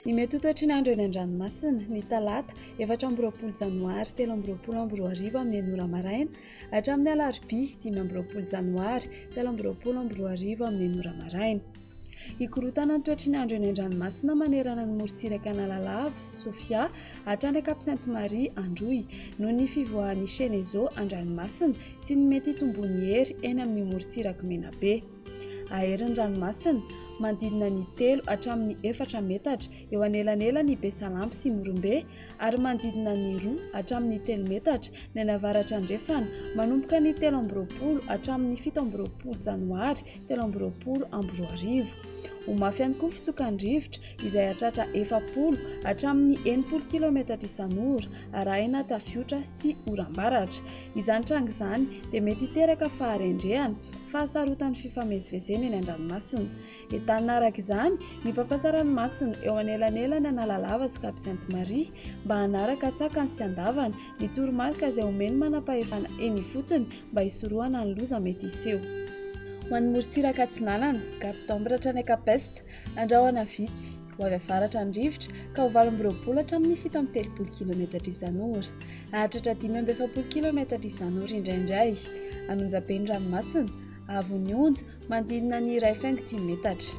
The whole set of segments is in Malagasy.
Ny mety ho toetry ny andro eny an-dranomasina, ny talata, 24 janoary 2023 amin'ny enina ora maraina hatramin'ny alarobia 25 janoary 2023 amin'ny enina ora maraina. Hikorontana ny toetry ny andro eny an-dranomasina manerana ny morontsiraka Analalava, Sofia, hatrany Cap Sainte Marie, Androy, noho ny fivoahan'ny Cheneso an-dranomasina sy ny mety hitomboan'ny hery eny amin'ny morontsirak'i Menabe. Hahery ny ranomasina, manodidina ny telo hatramin'ny efatra metatra eo anelanelan' i Besalampy sy Morombe ary manodidina ny roa hatramin'ny telo metatra ny any avaratra andrefana manomboka ny 23 hatramin'ny 27 janoary 2023. Ho mafy ihany koa ny fitsokan'ny rivotra izay hahatratra 40 hatramin'ny 60 kilometatra isan'ora arahina tafiotra sy oram-baratra. Izany tranga izany dia mety hiteraka faharendrehana, fahasarotan'ny fifamezivezena eny an-dranomasina. Entanina araka izany ny mpampiasa ranomasina eo anelanelan'i Analalava sy Cap Sainte Marie mba hanaraka an-tsakany sy an-davany ny toromarika izay omen'ny manampahefana eny ifotony mba hisorohana ny loza mety hiseho. Ho an'ny morontsiraka atsinanana, Cap d'Ambre hatrany Cap Est, andrahona vitsy, ho avy avaratra ny rivotra ka ho 28 hatramin'ny 37 kilometatra isan'ora. Hahatratra 45 kilometatra isan'ora indraindray. An'Onjabe ny ranomasina, Haavon'ny onja, manodidina ny iray faingo dimy metatra.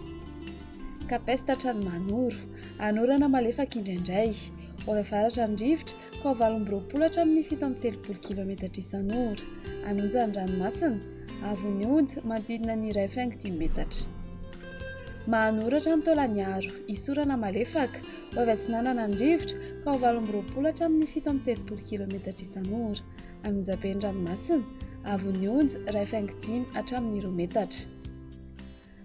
Cap Est hatrany Mahanoro. Hanorana malefaka indraindray. Ho avy avaratra ny rivotra, ka ho 28 hatramin'ny 37 kilometatra isan'ora. Hanonja ny ranomasina. Haavon'ny onja, manodidina ny iray faingo dimy metatra. Mahanoro hatrany Taolagnaro. Hisorana malefaka. Ho avy atsinanana ny rivotra, ka ho 28 hatramin'ny 37 kilometatra isan'ora. Anonjabe ny ranomasina, avon'ny onja, iray faingo dimy hatramin'ny roa metatra.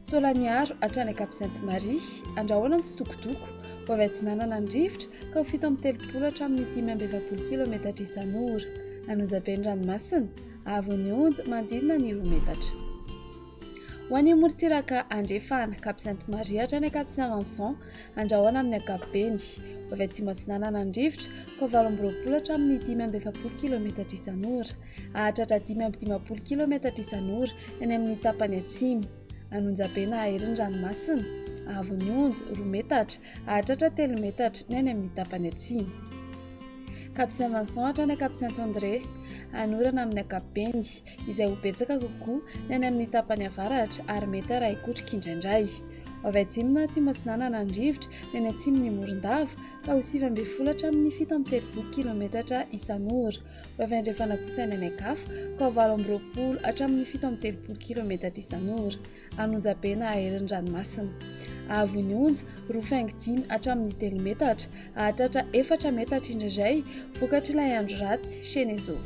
Taolagnaro hatrany Cap Sainte Marie, andrahoina mitsitokotoko, ho avy atsinanana ny rivotra ka ho 37 hatramin'ny 45 kilometatra isan'ora. Anonjabe ny ranomasina, avon'ny onja, manodidina ny roa metatra. Ho any amorontsiraka andrefana, Cap Sainte Marie hatrany Cap Saint Vincent, andrahona amin'ny ankapobeny. Ho avy atsimo atsinanana ny rivotra, ka ho 28 hatramin'ny 45 kilometatra isan'ora. Hahatratra 55 kilometatra isan'ora ny any amin'ny tapany atsimo. An'Onjabe na hahery ny ranomasina, haavon'ny onja, roa metatra, hahatratra telo metatra ny any amin'ny tapany atsimo. Cap Saint Vincent hatrany Cap Saint André, hanorana amin'ny ankapobeny. izay ho betsaka kokoa ny any amin'ny tapany avaratra ary mety harahi-kotroka indraindray. Ho avy atsimo na atsimo atsinanana ny rivotra ny any atsimon'i Morondava ka ho 19 hatramin'ny 37 kilometatra isan'ora. Ho avy andrefana kosa ny any an-kafa ka ho 28 hatramin'ny 37 kilometatra isan'ora. An'Onjabe na hairin'ny ranomasina. Haavon'ny onja, roa faingo dimy hatramin'ny telo metatra, hahatratra efatra metatra indraindray, vokatr'ilay andro ratsy, Cheneso.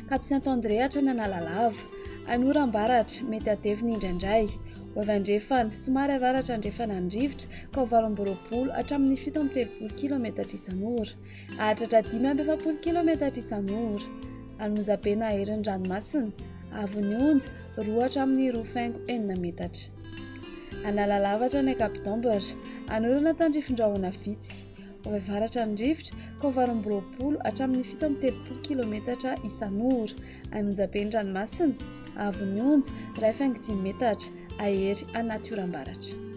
Cap Saint André hatrany Analalava. Anoram-baratra, mety hatevina indraindray. Ho avy andrefana, somary avaratra andrefana ny rivotra, ka ho 28 hatramin'ny 37 kilometatra isan'ora. Hahatratra 45 kilometatra isan'ora. An'Onjabe na herin'ny ranomasina, haavon'ny onja, roa hatramin'ny roa faingo enina metatra. Analalava hatrany Cap d'Ambre. Anorana tandrifin-drahona vitsy. Ho avy avaratra ny rivotra, ka ho 28 hatramin'ny 37 kilometatra isan'ora. An'Onjabe ny ranomasina, haavon'ny onja, iray faingo dimy metatra, hahery anaty oram-baratra.